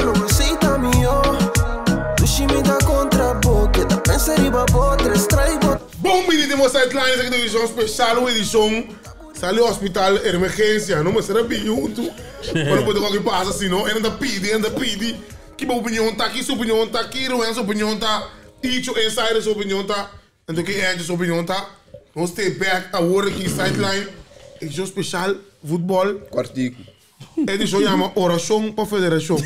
no esei ta mihó. Dushi mi ta kontra bo, keda pensa riba bo, tres trai bo. Bon bini den bo Sideline esaki ta edishon speshal un edishon sali hospital ermegensia no mester a bini huntu pa no por ta koki pasa sino e nan ta pidi e nan ta pidi ki bo opinion ta ki su opinion ta ki Ruben su opinion ta Icho Insider su opinion ta Anto ki Angie su opinion ta nos stay back awor aki Sideline edishon speshal futbol Kòrtiku. Edishon yama Orashon pa Federashon.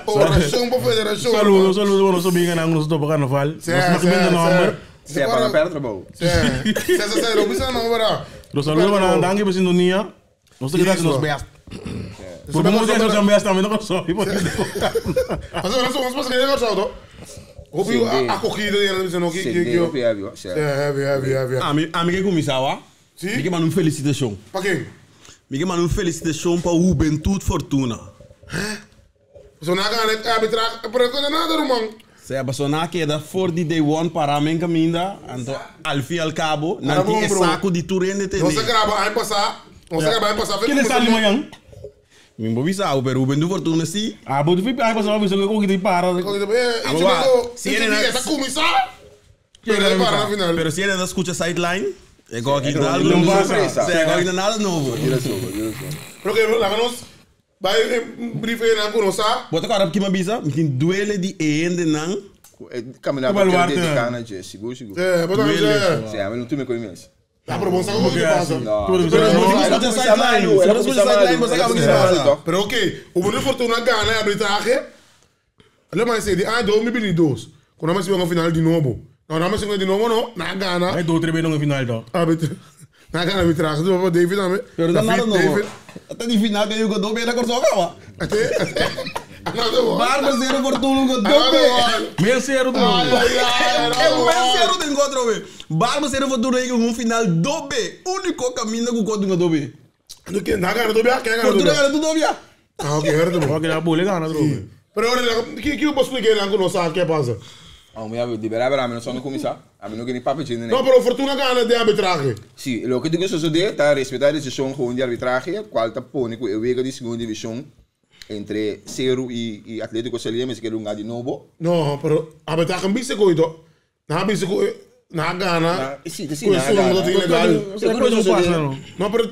Orashon pa Federashon. Saludo, saludo pa nos amiganan ku nos a topa karnaval. Nos no ta bende nòmber. Sè pa no pèrdè trabou. Sè, sè, sè, no bisa nòmber a. Nos saludo pa nan, danki pa sintonia. Nos ta keda hasi nos bèst. Por bo ta hasi nos bèst tambe no Kòrsou. Pasobra nos nos pasa keda Kòrsou to. Hopi akogida di hende bisa no ki ki ki. Hopi heavy hoor. Heavy heavy heavy. Ami ami ke kuminsá wak. Si. Mi ke manda un felisitashon. Pa ken? Mi ke manda un felisitashon pa Hubentud Fortuna. Pasobra nan a gana e arbitrahe pero e no nada ruman. Sea pasobra nan a keda for di day one para men kaminda anto al fin al cabo nan tin e saku di tur hende tene. Nos a graba aña pasá nos a graba aña pasá. Kende sali mañan? Mi bo bisa abo pero Hubentud Fortuna si. Abo di aña pasá bo bisa ku e koki ta para. Abo wak si e ta kuminsá pero e para na final. Pero si e ta skucha sideline e koki ta algu nobo. Si e koki ta nada nobo. Pero ke laga nos Bai e brief einan ku nos sa. Bo ta kòrda kima bisa? Mi tin duele di e hendenan. Ku e kaminata ku ker dediká na dje, sigur sigur. Sí, bo ta duele. Sí, ami no tuma ku mi mes. Ta, pero bo sa ku ke pasa. No. Pero bo tin ku skucha sideline. Si bo ta skucha sideline bo sa kaba kiko pasa. Pero oke, Hubo de Fortuna gana e arbitrahe. Lo mas di aña 2022, ku nan a mester wega final di nobo. No, nan a mester wega di nobo no, nan a gana. Nan do tres bes nan final to. Nan a gana arbitrahe, tu papá David tambe. Pero ta nada David, nobo. David. Ta di final ke yugo do bes na Kòrsou kaba. Ate, another one. Barber zero Fortuna yugo do Another bes. one. Mel zero tu. Ay, ay, ay, E another mel one. zero den otro be. Barber zero Fortuna yega un final do be. Úniko kaminda ku kòt dunga do be. Nan a gana do bia? Ken a gana do Fortuna bia? gana tur do bia. Ah, ok, ahora te Ok, la bole gana trobe. Pero ahora, ki ki bo explica nan ku no sa ke pasa? Oh, mi amigo, di berdad, berdad, mi no sa no cuminsa. Ami no keni papia djende No, pero Fortuna gana den arbitrahe. Si, loke tin ku sosode ta respeta e desishon gewoon di arbitrahe, kual ta pone ku e wega di segunda divishon entre Seru i i Atletico Salia mester keda hunga di nobo. No, pero arbitrahe a bisa ku ito. Nan a bisa ku nan a gana Si, si, ku nan a esun gana. ta ilegal. Seguro Cosa sosode. pasa no. No, pero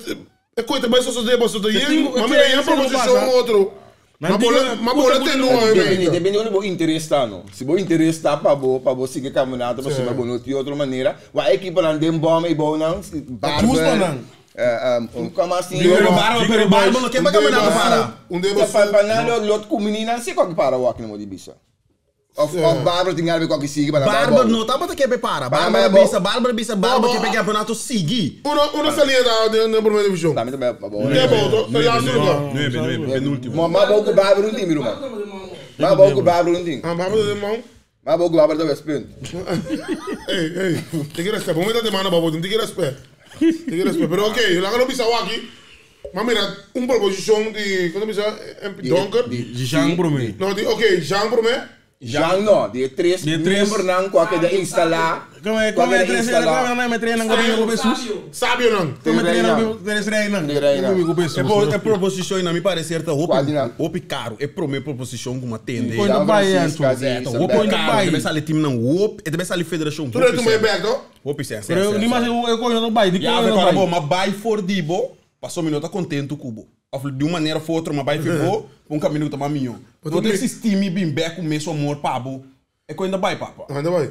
e koe ta bai sosode pasobra ta yen, ma mira yen proposishon otro. Ma bola, ma bola tende un hopi Depende, meta. depende unda bo interes ta no. Si bo interes ta pa bo, pa bo sigui kampionato pasobra bo no tin otro manera. Wak e ekiponan den bòm ei bou nan, Justo Barber, nan. kua mas tin? Pero Barber, pero Barber no ke pa kampionato para. Un deba Pa, su. pa nan lo, lo kumini nan si koki para wak no di bisa. Of of Barbara tin algo cu sigui pa nan bai Barbara abou. no tabata ke pe para. Pa nan Barbara bai abou. bisa, Barbara bisa, Barbara ke pe campeonato sigui. Uno uno salida ta den den primera división. Tambe ta bai abou. Ke abou to? E laatste lugar. Nuebe, nuebe, penultimo. Ma ma abou cu Barbara un tin mi ruman. Ma abou cu Barbara un tin. Ah, Barbara ta den man. Ma abou cu Barbara ta Westpunt. Ey, ey, tin ki respet. Bo meta den man abou, bo tin ki respet. Tin ki respet. Pero oké, laga no bisa awaki. Ma mira un proposicion di, con ta bisa, MP Donker? Di Jean prome. No, di, ok, Jean prome. Jean no, di e tres Di e tres. membernan cu a keda instala, Como e cu a como e keda tres instala. como e tres nan cu bini cu Jesús. Sabionan. Como e Tres tres nan reinan. cu tres reinan. Tres reinan. Cu bini cu Jesús. E po- e proposicion na mi parecer ta Cual di hopi nan? hopi caro. E prome proposicion cu mi a tende. Con Jean ta bai Francisca anto. di Ta hopi Isabella. caro. bai. E debe sali team nan hopi, e debe sali federacion Tur e hopi tuma e sen. bek, no? Hopi sen, sen, Pero sen, ni mas sen. e coño no bai, di Ya, coño ve no para bai. bo, ma bai for di bo, paso mi no ta contento cu bo. Of di un manera of otro, ma bai for bo, pa un camino cu ta mas miho. No ta existi mi bin bek cu mesun amor pa bo. E coño ta bai, papa. Anda bai.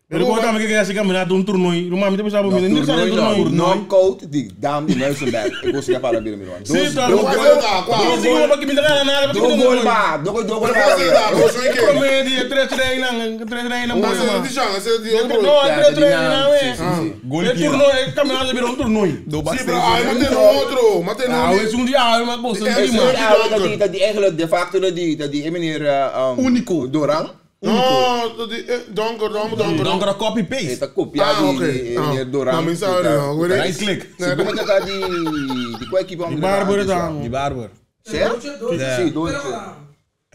Pero como tambe ke hasi campeonato un toernooi, ruman mi ta pensa bo mi no No, sa toernooi no. toernooi. Knockout di dam di Muizenberg. E cos ya para bira mi ruman. Sí, Dos, ta. dos Cuál gol, ta? Cuál? Mi dos sigue gol, pa ki mi ta gana nada, pa ki mi dos ta gol gana. ba, dos gol, dos gol ba. Cuál ta? Cuál ta? E prome di e tres reinan, tres reinan Ese mooi di man. Jean, ese di otro. No, e Ja, tres di nan, reinan sí, we. sí, sí. Gol E piera. toernooi, e campeonato bira un toernooi. Do Sí, basta pero ese. ay, mate no otro. Mate no Ah, di. es un di awe ma cosa Di di FC. man. Sí, awe ta di, ta di eigenlijk de facto ta di, ta di e meneer Unico. Doran. No, ta di eh, Donker, Donker, Donker. Donker a copy E paste. ta copia Ah, di, ok. di e Ah. meneer Doran. No, mi sa, no, Ta- weet Right click. Sí, como ta di, di cual equipo Di Barber dan. Di Barber. Certo? Sí, Dolce.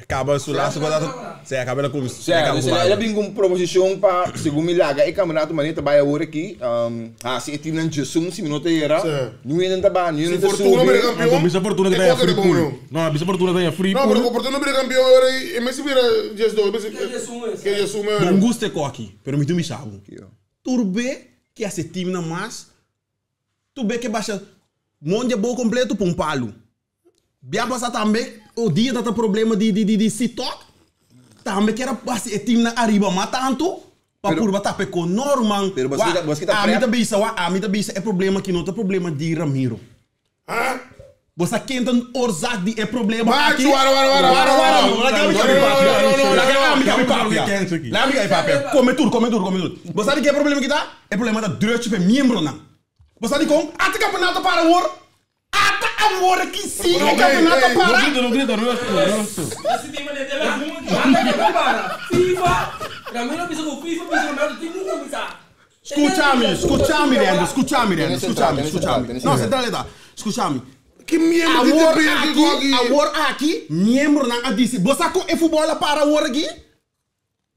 Kaba su laatste contrato. Sí, kaba el a Sí, dus el a bin ku un proposishon pa segun mi laga e kampionato manera ta bai awor aki. Hasi e timnan djesun si mi no ta era. Niun hende ta baha, niun hende ta Fortuna subi. bira kampeon. Anto bisa Fortuna ta E ya koke free ta bon pool. no. No, bisa Fortuna ta ya free No, pero pool. ku Fortuna bira kampeon awor e mester bira 12, mester Ke djesun es. ke djesun me Bon gusto e koki, pero mi tu mi sabu. Tur be ke hasi timnan mas, tur be ke basha mondia bo kompleto pa un palu. Bia pasa tambe, o dia ta ta problema di di di di sitok, tambe kier a hasi e teamnan ariba mas tantu pa Pero- purba tapa e ko. No ruman, Pero wak, boski ta- boski ta ami prep. ta bisa wak, ami ta bisa e problema aki no ta problema di Ramiro. Ha? Bo sa ken ta oorzaak di e problema Machu, aki? wara, wara, wara, Wara, wara, wara, wara. laga ami No, kabi no, no, papia. no, no, no, Laga no. ami kabi No, no, papia. no, no, no. Laga ami kabi papia. Come tur, come tur, come tur. Bo sa di ke e problema ki ta? E problema ta drutje pa e miembronan. Bo sa dikon? Ata campeonato para awor. Ata awor aki si e campeonato para. No grita, no grita, no grita. Ata para. FIFA, Ramiro bisa ku FIFA bisa Romero tin ku kuminsá. Skuchami, skuchami Rendo, skuchami Rendo, skuchami, skuchami. No, central central e ta. Skuchami. Ki miembro di Awor te berge aki, koki? awor aki, miembronan a disi, bo sa kon e futbol a para awor aki?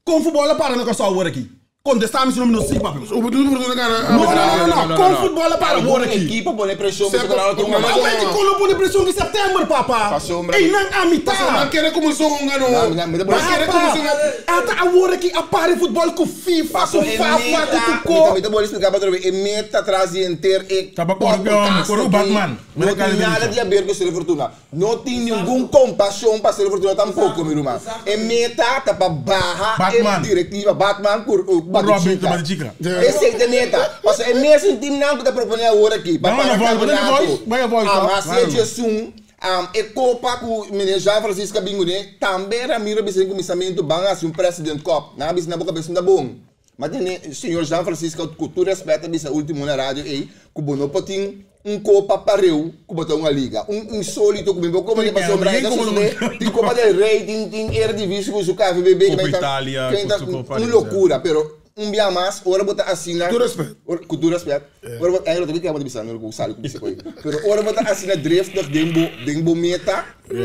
Kon futbol a para na Kòrsou awor aki? Contestami si no mi no sigui papia. O bedoel Fortuna gana. No, no, no, no, Kon futbol a para awor aki? Ekipo pone preshon Sep- pasobra nan no tin un No, Awor di kon lo pone preshon di september, papa? Pasobra- Einan a mitá. Nan kere kuminsó hunga no. Na, na, mi ta Nan kere kuminsó Papa, ata awor aki a para e futbol ku FIFA, Paso ku e Fafa, ku meta, Tuko. mi ta bolbe explica pa atrobe, e meta tras di henter e Ta pa kore ku podcast kore ku aki Batman. No Mira tin kare nada di di haber ku Sere Fortuna. No tin ningun kompashon pa Sere Fortuna tampoko, mi ruman. E meta ta pa baha e Batman. direktiva Batman ku Robin Batichica. Batichica. Esei ta e meta. Pasobra e mesun timnan ku ta proponé awor aki pa Vamos para na voice, bota na kampeonato. voice, vai a voice, Am tá? hasi Vai. e djesun, am e kopa ku meneer Jean Francisco a bin kuné, tambe Ramiro a bisa den kuminsamentu ban hasi un President Cup. Nan a bisa na bo kabes no ta bon. Ma tene señor Jean Francisco ku tur respet a bisa ultimo na radio ei ku bo no por tin un kopa pareu ku bo ta un a liga. Un insolito ku mi bo komo pasobra e ta sosode tin kopa del rey tin tin eredivisie ku su KVBB Kopa Italia ku ku su kopa un lokura pero un bia mas ora bo ta asina Tur respet. ku tur respet ora bo eigenlijk ta kiko bo ta bisa ku sali ku bisa koe pero ora bo ta asina driftig den bo den bo meta ku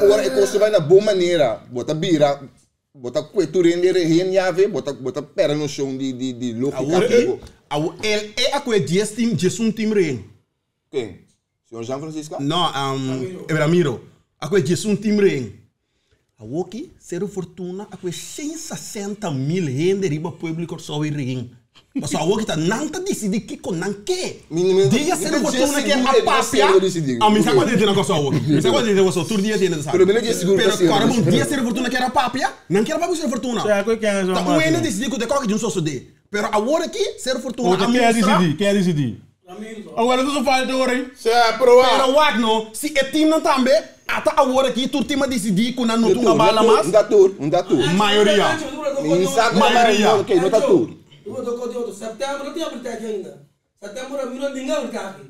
ora e kos ta bai na bo manera bo ta bira Bo ta kue tur hende rehen yave, bo ta bo ta perde noshon di di di logika Awor di bo. awor el e a kue dies team, diesun team rehen. Ken? Señor Jean Francisca? No, Ramiro. A kue diesun team rehen. Awoki Cerro Fortuna a kue 160 mil hende riba pueblo di Kòrsou ei rehen. Pasobra awoki ta nan ta disidí kiko nan ke. Mi mi Dia mi Cerro ta dje Fortuna ke sigur a e ta papia, Cerro disidí. a mi sa kuantu hende na Kòrsou awoki. Mi sa kuantu hende na Kòrsou, tur dia hende ta sa. Pero mi no dje sigur ta Pero Cerro kòrda bon, disidí. dia Cerro Fortuna kier a papia, nan kier a papia ku Cerro Fortuna. Sea, ku ken Ta esaki un hende mas? disidí ku ta kòke di un sosodé. Pero awor aki Cerro Fortuna Outra a ken a mustra. disidí? Ken a disidí? Awor no ta falta ora ei. Sea, pero wak. Pero wak no, si e teamnan tambe, ata awor aki tur team a disidí ku nan no ta un bala mas. No ta tur, no ta tur. Mayoria. Mi sa ku ta Mayoria. Ok, no ta tur. September no tin arbitrahe ainda. September Ramiro ningun arbitrahe.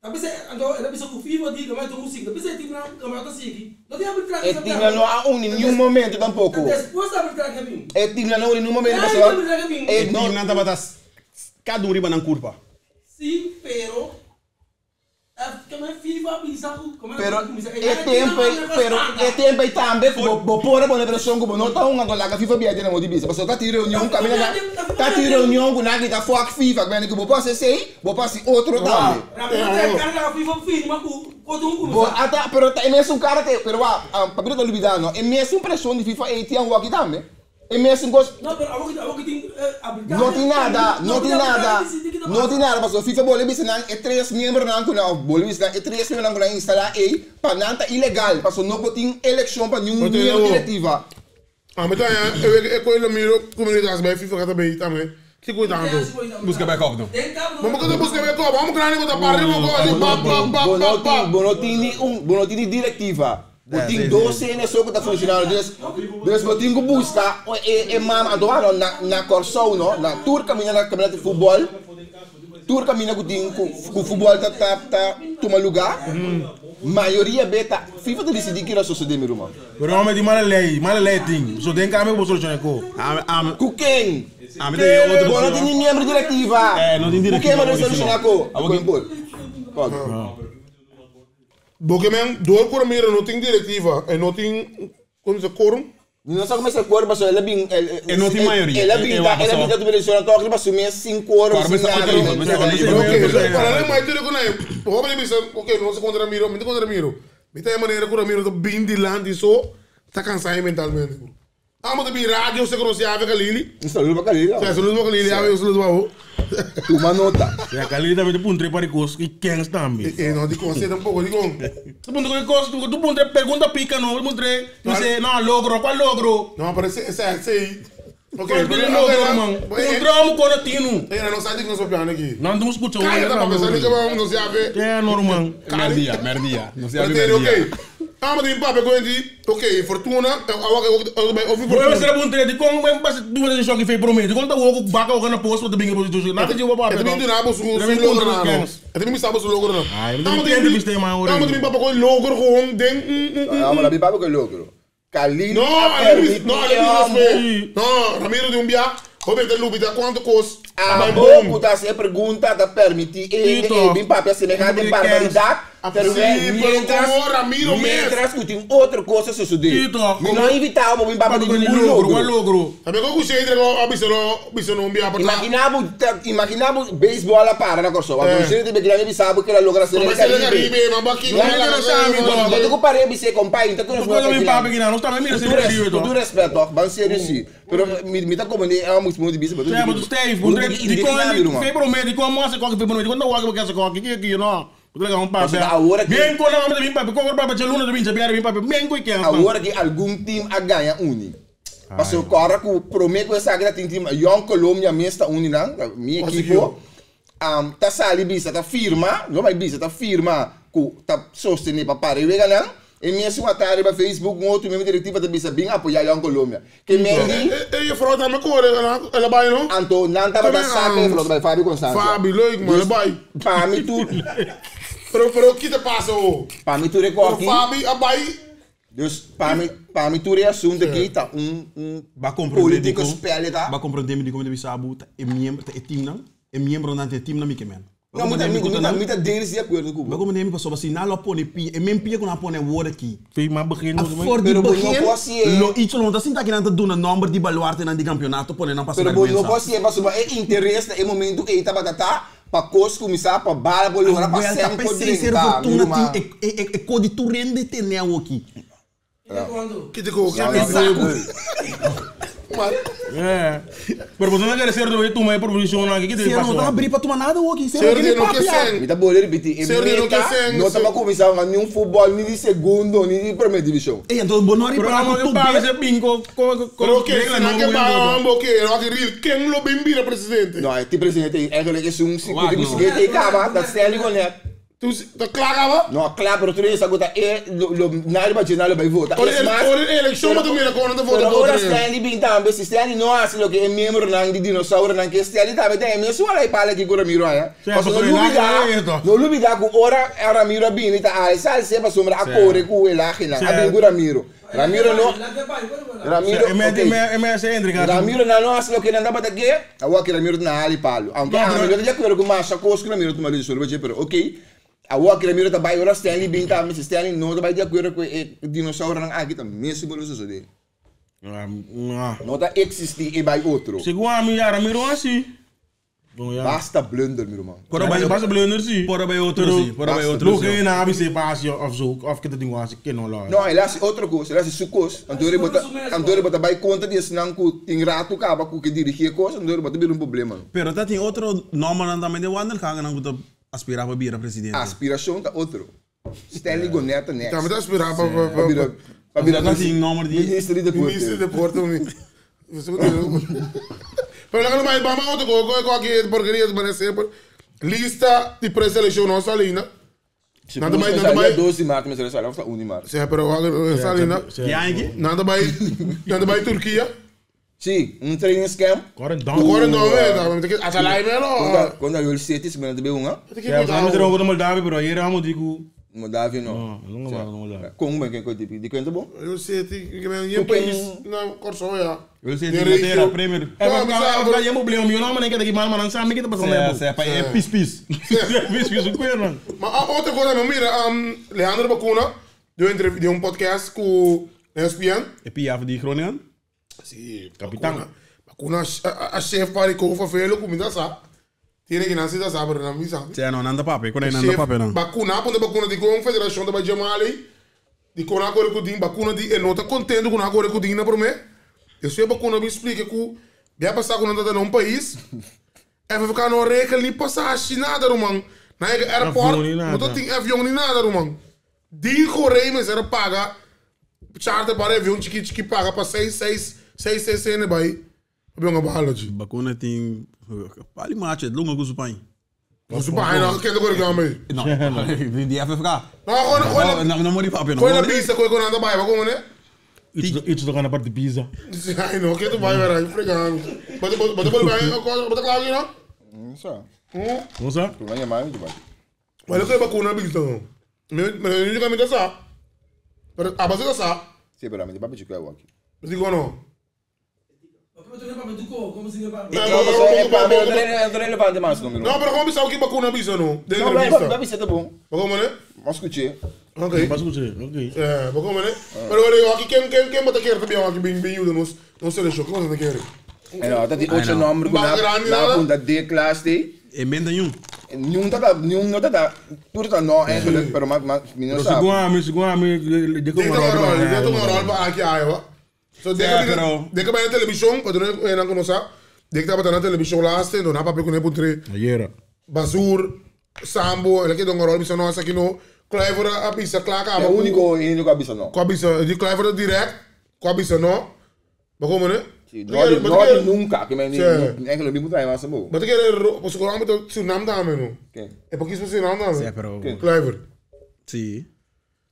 Ta bisa, anto e ta bisa ku FIFA di campeonato ta un sigui. Ta bisa e teamnan campeonato ta sigui. No tin arbitrahe E teamnan no a uni niun momento tampoko. Despues arbitrahe a bin. E teamnan no a uni niun momento Ya, pasobra arbitrahe a bin. e E teamnan tabata kada un riba nan kurpa. Sí, pero Pero e tempo ei, pero e tempo ei tambe bo bo por a pone preshon ku bo no ta hunga ku laga FIFA bia den bo di bisa. Pasobra ta tin reunion kaminda nan ta tin reunion ku nan a grita fuck FIFA ku bo por hasi esei, bo por hasi otro tambe. Bo ata pero ta e mesun kara te pero wak papia ta lubida no e mesun preshon di FIFA ei tin awor aki tambe. E mesun kos. No tin nada, no tin nada, no tin nada pasobra FIFA bolbe bisa nan e tres miembronan ku nan of bolbe bisa nan e tres miembronan ku nan instalá ei pa nan ta ilegal pasobra no por tin elekshon pa niun miembro direktiva. Ami ta haña e wek e koe lo miro komunitas bai FIFA ka ta bei tambe. Kiko ta anto? Buska backup no. Ma bo ta buska backup? Homo grandi ku ta para riba kos i bap bap bap Bo no bap bap. tin, bo no tin ni un, bo no tin ni direktiva. Bo tin dos hende so ku ta funshonando, dus dus bo tin ku buska e e mama. Anto wak no na na Kòrsou no, na tur kaminda na kaminda di futbòl, tur kaminda ku tin ku ku futbòl ta ta ta tuma lugá, mayoria be ta FIFA ta disidí kiko ta sosodé mi ruman. Pero hombre di mala ley, mala ley tin. So den cambio bo soluciona ko. Ku ken? Ami ta e otro Bo no tin ni miembro direktiva. Eh, no tin Ku ken bo direktiva ta soluciona ko? Awor Ku ken por? Bo ke men, dor ku Ramiro no tin direktiva, e no tin. Kon bisa quorum? Mi no sa ku mester quorum pasobra el a bin E no tin mayoria. El a bin ta el a bin ta tuma decisionnan tòg riba su mes sin quorum sin nada. Oke, pero ale mai tur ku nai hopi ta bisa oke nos ta kontra Ramiro mi ta kontra Ramiro mi ta e manera ku Ramiro ta bin dilanti so ta kansa mi mentalmente bro. Amo ta bin radio se konosi Ave Kalili. Un saludo pa Kalili. Sí, saludo pa Kalili, Ave, un saludo pa bo. Tuma nota. Ya, Kalili tambe ta puntra e par di kos i kens tambe. E no di konse tampoco, di kon. Ta puntra ku kos, tu puntra pregunta pika no, tu puntra, tu se, no, logro, kua logro? No, pero ese, ese, ese. Ok, Kua pero, logro, man? Puntra amo kono tinu. Eh, no sa di nos papiando aki. Nan ta skucha Kaya ta papia, sa di ke nos yabe. Ke no, ruman. Merdia, merdia. Nos yabe Pero merdia. ok. Amo tin papia ku enti, ok, Fortuna, awa ke bai ofi Bo Fortuna. mester a puntra di kon ben pasa duna decision ki fei prome, di kon ta wou ku baka wou na post pa ta bin e position. Nada di bo papia. E ta bin duna bo su logro na no. E ta bin bisa bo su logro na. Ay, mi ta bin entrevista e man Amo tin papia ku logro gewoon den un. Amo la bin papia ku logro. Kalin No, a ale bis, permiti no, ale e bis homber. respe. No, Ramiro di un bia, hopi ta lubida cuanto cos a bai Abo bom. ku ta hasi e pregunta ta permiti e hende Tito. ei bin papia semehante Tito. barbaridad, Ah, terwijl sí, pero mientras, como Ramiro mes. mientras ku tin otro kos a sosode. Tito. Mi no a invita bo pa bin papia Papia di di ningun logro, kua logro. logro? Tambe con cu Shedrick a bisano, bisano un bia pa ta. Imagina bo, ta, imagina bo beisbol a para na Kòrsou. Anto Eh. Shedrick ta bira bisa bo ku el a logra ser Pero el ser el Caribe. Caribe, ma baki No, no la no sabe, no, no. No te kuparé bis'é, kompai, no ta konos Nos bin papia kinan, nos tambe mira Ku ser tur el Caribe res- ku to. tur respet toch, ban serio si. Pero mi mi ta komende e amo mo di bisa, but Ja, maar tu stijf, want di di kon kon di fei prome, di kon mo hasi koki fei prome, di kon ta wak bo kesa koki, ki ki no. Bo ta laga un Pasobra papia. awor aki- Bien kon na bin papia, kon papia chaluna ta bin chabiara bin papia, bien ku kens. Awor aki algun team a gaña uni. Pasobra kòrda ku promé ku esaki ta tin team Young Colombia mes ta uni nan, mi ekipo, ta sali bisa ta firma, no bai bisa ta firma ku ta sostené pa para e weganan. E mesun a ta riba Facebook un otro miembro direktiva ta bisa bin apoyá Young Colombia. Ke men di. E juffrouw tambe kore, el a bai no? Anto nan tabata sa ku e juffrouw ta bai, Fabi Constancia. Fabi, leuk man, el a bai. Pa mi tur. Pero pero ki ta pasa ho? Pa mi tur e Pero koki. Fabi a bai. Dus pa mi pa mi tur e asunto aki ta un un Ba comprende politico dikon, spel e ta. ba comprende mi dikon mi ta bisa bo ta e miembro ta e teamnan, e miembronan ta e teamnan mi ke men. Ba No, mi ta comprende mi mi ku ta ta nan? mi ta deels di akuerdo ku Ba bo. comprende mi pasobra si nan lo a pone pia, e men pia ku nan a pone awor aki, Fei ma begin a for di Pero bo no begin por hasié. lo icho lo no ta sinta ki nan ta duna nomber di baluartenan di campeonato pone nan pasa Pero bo no bergwensa. por hasié pasobra e interes na e momento ei tabata ta pa kos kuminsá, pa bala por logra, pa Wel, ta sèn por p'esei Ser drenta, mi Fortuna ruman. tin e e e ko di tur hende tene awoki. Ki te ko? Ja, ja, ja. Maar Pero boso no kere ser do tuma e proposition aki, ki te Ser paso? no ta abri pa tuma nada awoki. Ser Ser no kere no ke papia. sen. Mi ta bolbe ripití, e Ser no ke meta sen, no ta ser. pa kuminsá hunga ni un futbòl, ni di segundo, ni di primer divishon. Ey, anto bo no a Pero ripará amo ku ke tur paga be. se bin ko ko ko Pero oké, regla si nan nobo ke en paga todo. man bo ke, no aki real, ken lo bin bira presidente? No, e tin presidente ei, eigenlijk esun si ku Wak tin ku no. sigui te kaba, ta Stanley Gonet. Dus, ta klaar kaba? No, kla, pero tur esaki ta e, lo, lo, nadie ba dje, nadie lo bai vota. Ora Es el, mas, ora e elekshon bo ta mira kon nan ta vota pero pa ora otro hende. Stanley bin tambe, si Stanley no hasi loke e miembronan di dinosauronan ke, Stanley tambe ta e mesun alai pala aki ku Ramiro haña. Sí, Pasobra pasobra no el a lubida, haña esto. no lubida ku ora Ramiro a bini ta alsa als'é pasobra a Sí. kore ku el aginan, a Sí. bin ku Ramiro. Ramiro no, Ramiro, E me ok. e me se Hendrik. Ramiro nan no hasi loke nan tabata ke, awor ki Ramiro ta na hali palo. Aunke No, ami pero no ta di akuerdo ku masha kos ku Ramiro tuma desishon riba dje, pero ok. Awor ki Ramiro ta bai ora Stanley bin tambe, si Stanley no ta bai di akuerdo ku e dinosauronan aki ta mes sigur lo sosode. No ta existi e bai otro. Segun ami ya Ramiro hasi. Bon ya. Basta blunder mi ruman. Por a bai Basta blunder si. Por a bai otro Pero si, por a bai basta otro Lo si. que na abi se pasi of zo of ke ta dingo hasi ke no lo. No, el a hasi otro kos, el a hasi su kos. Anto bo ta, anto bo ta bai kontra di esnan ku tin ratu kaba ku ke dirigi e kos, anto bo ta bira un problema. Pero ta tin otro nombernan tambe den wandelgangennan ku ta aspira pa bira presidente. Aspirashon ta otro. Stanley Gonet ta next. Tambe ta aspira pa pa Pa bira, pa bira Ta tin nomber di minister di deporte. Minister di deporte. Pero laga no bai bama otro ko ko ko aki porqueria te parece semper. Lista di preseleccion no sali ainda. Se Nan ta pus bai me nan ta sali bai. dia 2 di maart me sali sali of ta 1 di maart. Sí, pero sali ainda. Di aña aki? Nan ta bai nan ta bai Turkia. Sí, un trainingscamp. Corendon. Corendon we, ta mi ta asalai melo. Konta konta Hull City si mi no ta bai hunga. Ja, we zijn ook de Moldavië, pero ayer amo diku. Moldavia no. No, no Sí. no Moldavia. Kon ben ken di di kuenta bon? Hull City, ik ben geen país na Kòrsou ja. Hull City, Den Inglaterra, regio. Premier. Eh, Ja, maar maar ik heb een probleem, yo no man ik dat man man samen ik dat pas Sea, sea, pa e pis pis. Pis pis un cuero man. Maar ah, outra coisa, meu, mira, Leandro Bacuna deu, entrev- deu um podcast com Na ESPN. E piaf di Groningen? Si, Capitán. Bakuna a chef pa Rico van Velo kumida sa. Tiene que nansi da sa, pero na misa. Tse, no, nanda pape. Kon nanda pape dan. Bakuna, ponte bakuna di con federación da Jamali. Di con agora ku din bakuna di e nota contento ku agora ku din na prome. Eu sei bakuna me explica ku bia passar ku nanda num país. FFK não regel ni passagem nada, romang. Na airport, Avião ni nada. não tem avião ni nada, romang. Di correio, mas era paga. Charter para avião chiqui chiqui paga para 6 6 6 6 6 vai. Avião a bala de. Bakuna tem... Pali macho, het longa gusto pai. Não se vai não, quem agora que amei. Não, di FFK. Não, agora agora Não, não mori pape, não. Foi na pista, foi quando anda vai, como né? Iets toch aan de parte de pizza. Ai, não, que tu vai ver aí, fregando. Bota bota bota vai, bota claro aqui, não? Não sei. Wat dat? Tu vai chamar, me vai. Mas eu quero vacuna pista, não. Me me me me sa. Pero a base da sa. Sim, pero a mim papi chico é aqui. Digo não. É relevante mais não, Não, pero como pensava que vacuna pista não? De Não, vai, entrevista. vai ser bom. Como né? Mas escute. Ok. Pas goed, oké. É, como né? Pero olha, aqui quem quem quem bota quer também aqui bem bem ajuda nos nos seleção, como você quer? É, não, tá de oito nome com Ba na grande, na nada. punta D class D. Emenda yun. Nenhum tá, nenhum não tá, tudo tá não eigenlijk, pero mas mas menino Pero sabe. segundo a mim, de Tem como que rol, tem que rol para aqui aí, ó. So de É, que pero- de que vai na televisão, quando eu não conheço, de que tava na televisão lá, não na papel com nem putre. Ayer. Basur, Sambo, ele que dong rol bisa no asa kino, Cliver a bisa klaka É o único único abisa não. Ko bisa di Cliver direct, ko bisa no. Ba como né? Não, não nunca, que men Sim. eigenlijk niet moet hij maar zo bom. But que posso colocar muito Suriname também no. Quem? É porque isso Suriname também. É, pero... Cliver. Sim.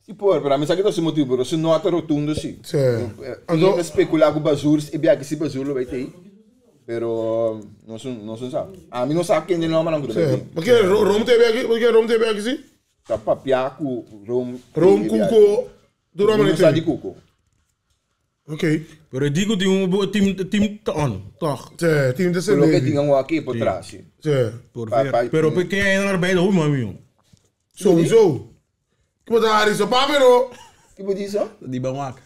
Si por, pero a mim sabe que tá motivo, pero se nota rotundo sim. Sim. Então, especular com Basur, e bem que se Basur lo vai ter. Pero não são não são sabe. A mim não sabe quem não mas não Sim. Porque Rome teve aqui, porque Rome teve aqui sim. Tá papiaco, Rome. Rome Cuco, do Rome Não sabe de tem. Cuco. Ok. Pero ik digo die um team team on, toch? Sim, time de Pero que Sendevi. tinha um aqui por trás. sim. Sim. Por Pa- ver. pa- Pero porque ainda naar bij de hoek, man, joh. Sowieso. Que botar isso, papero. Que podia isso? Di Bangwak.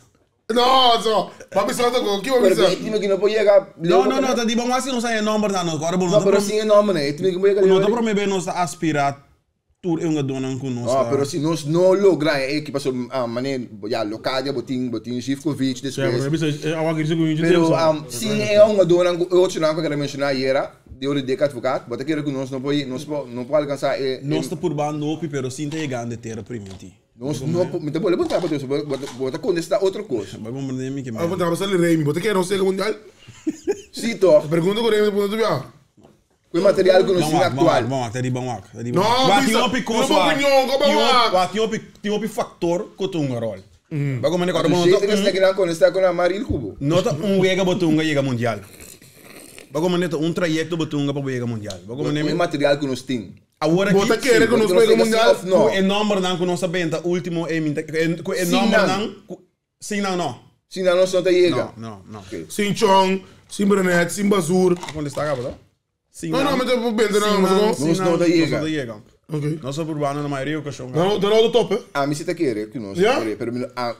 No, so. Papi só tá com que Pero papi que só. time que não pode chegar. Não, não, não, tá di Bangwak se não sai number dan agora bom. Não, pero sim é nome, né? Time que pode chegar. Não tá promeber nós aspirar tour eu dona com nós. Ah, pero se nós não lograr a equipa so ah, mané, ja, Locadia, botin, botin Zivkovic, Ja, maar depois. heb je zo, aqui se Pero um, sim é uma dona, outro não que eu quero mencionar era, de ouro de advogado, mas quero que nós não pode, nós não pode alcançar é, Nós tá por bando opi, pero sim tá chegando terra primiti. nós não, me te vou levantar para Deus, vou vou contestar outra coisa. Vai vamos nem que Ah, vou trabalhar ali Remy, bota que não sei mundial. Sim, to, Pergunta com o Remy depois do viado. com o material que nós temos Bangwak, atual. Bangwak, tá di Bangwak. tá di Não, Bangwak. bisa- Wa, tem opi não opinião, ko Bangwak. Wa, tem opi factor ko tunga rol. Vai como negócio, Do bom, jeito que você quer contestar com a Maril Cubo. Nota um wega botunga chega mundial. Vai como neto um trajecto botunga para wega mundial. Vai como O nem material que nós temos. agora Bota aqui querer que nos pega o mundial. Of não. não. O number não que nós sabemos último é minta o Sim, number não. não sim não não. Sim, não nós não tá chega. Não, não, não. Sim Chong, sim Brenet, sim Basur. Quando está acaba, tá? Sim, Não, não, mas eu vou bem, não, mas eu Nós não tá chega. Nós não chega. Ok. Nós somos urbano na maioria ocasião. Não, não do top, eh? A mim se tá querer que nós, Ja? pero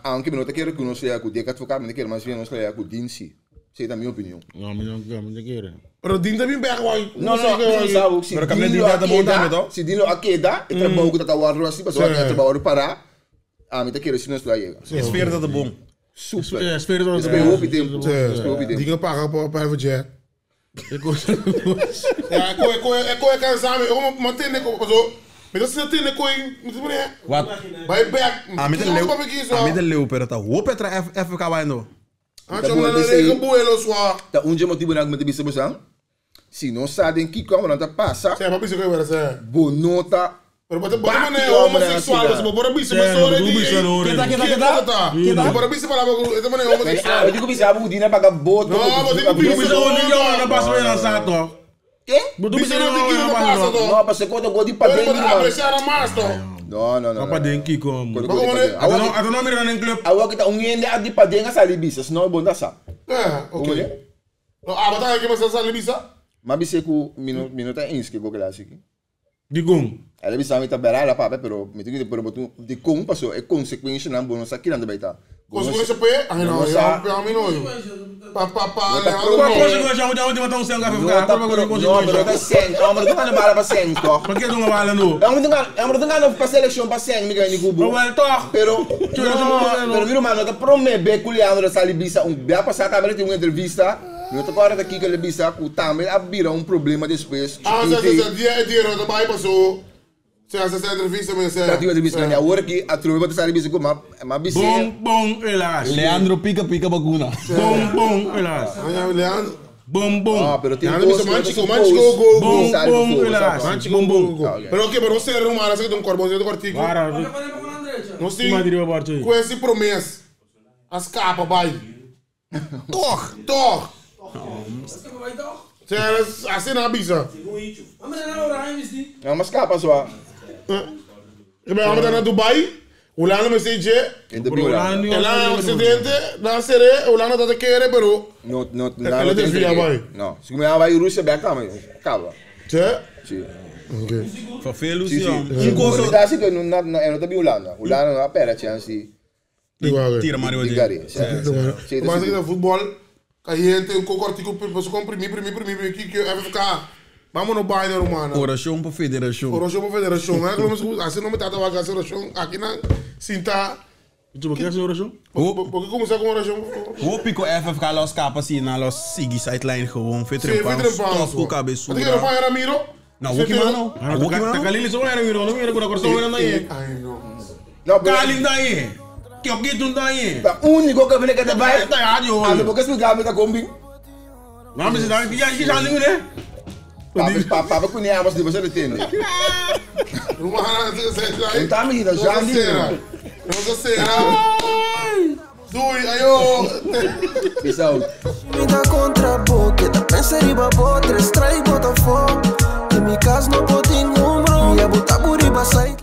aunque me não tá querer que nós seja com o advogado, me quer mais bem nós seja com o Dinsi. Sei da minha opinião. Não, mas não, não quero. Pero din também berg wai. Não, não, não, sabe, se Pero kami Dino din data bom queda, dami to. se Dino a queda, e trabalho que tá warro assim, passou a trabalho parar. A mim tá querer se nós lá chega. Esfera tá bom. Super. É, espera dat Espera op tempo. Espera op tempo. Dinga paga para para jet. Ik hoor. Ja, ko ko ko kan sabe, eu mantenho ko so. Mas se tem ko muito bem. Wat? Vai back. A mim leu. A mim leu, pero tá hoop petra FK vai no. Ah, chama na rega buelo swa. Tá um dia motivo na que me te bisa bosang. Se não sabe em que como não tá passa, Sé, papi se ko era sé. bonota. Pero bota bota Bate mané homem homossexual, na você bora bicho, Sé, mas só não, do bicho, não, Kita né? kita kita. Bora bicho para esse mané Ah, homossexual. eu digo bisa abu dina paga boto. Não, mas digo Doe zo niet, jongen, dan passen we naar zaad, toch? Quem? Doe Bicho zo não niet, tem que jongen, não dan passa passen we. toch. Não, passa conta gol de Pero padrinho. bota apreciar mais toch. Não, não, não. Papa denk ik, om. Quando Maar gol de gewoon, padrinho. hè? Awa Ato nou meer dan een club. awa kita um ende a de padrinho sali bisa, senão bom da sa. É, ok. No, ah, bota aqui mas essa libisa. Mas bisa ku minu minuta eens que go classic. Die gong. Ela bisa mi taberala pape, pero mi tinha pero botu de com passou é consequência não bom sa kirando baita. Consecuencia pe? Ay no, No ya sa. pe a mi no. Pa pa pa No ta Leandro. Qual no. consequência? Onde onde matar um sangue No, FFK? tá Qual pro, no, pero consequência? tá sem. Amo não tá bala pa sem, toch? Por que não bala no? Amo não amo não pa seleção pa sem, mi gani kubo. Wel toch. Pero, Tira no, no, pero mira, mano, tá promete que o Leandro Salibisa, um bia passar também tem uma entrevista, não tô agora aqui que ele bisa, que também abrirá um problema depois. Ah, se se se dia dia no trabalho passou. Se se se entrevista me se. Tá tem uma entrevista, né? Agora que a tropa tá Salibisa com mas mas bisa. Bom, bom, helaas. Leandro pica pica baguna. Bom, bom, helaas. Ay, Leandro. Bom, bom. Ah, pero tem Leandro coisas bisa que manchico, não manchico, go, go. Bom, bom, helaas. Manchico, Bom, go, bom. go. Pero ok, pero não ser um mara, se um corpo, se um cortico. Para. Porque falei com o André. Não Sim. sim. Madrid aborto. Com esse promessa. As capas, vai. Toch, toch. Acho que vai toch? Se assim na bisa. Mas não era oranje, sim. Não, mas capa só. Ik ben allemaal naar Dubai. Holanda me zei, In de buurt. Ela é um acidente, na sere, Holanda tá te querer, pero. No, no, no. Ela tem filha, vai. Não, se comer vai Rússia, bem calma, acaba. Tje? Sim. Oké. Vervelend, Sim, ja. sim. Um coisa. Mas assim que não não não tá bem Holanda. Holanda não pera chance. Tira Mario De de. gari. Sim, Mas aqui no futebol, caliente, um pouco artigo, você comprimir, primir, primir, primir, que FFK. Vamos no baile, romano. Oração para federação. Oração para federação, né? Assim não me trata vaga, oração aqui na Sinta. Tu quer senhor oração? Porque começar com oração. Hoe pico FFK los kapen zie na los Sigi sideline gewoon. Veteren Sim, stop com cabeçuda. Até que não vai Ramiro. Nou, Woki mano. Woki mano. Takalili só era miro, não era com a corção era daí. Ai, não. Não, pero Kalin daí. Kiokitu daí. tá único que vem que tá vai. Tá errado, Ah, porque se me tá combi. Não, mas daí que já já né? Papa, papa, com nem amas de você entende. Romano, você Não tá me já Nossa cena. Nossa cena. Doei, ayo. Pessoal. Me dá contra boca, tá pensa riba bo, tres trai Botafogo. Em mi casa não pode nenhum bro, e a botar buriba sai.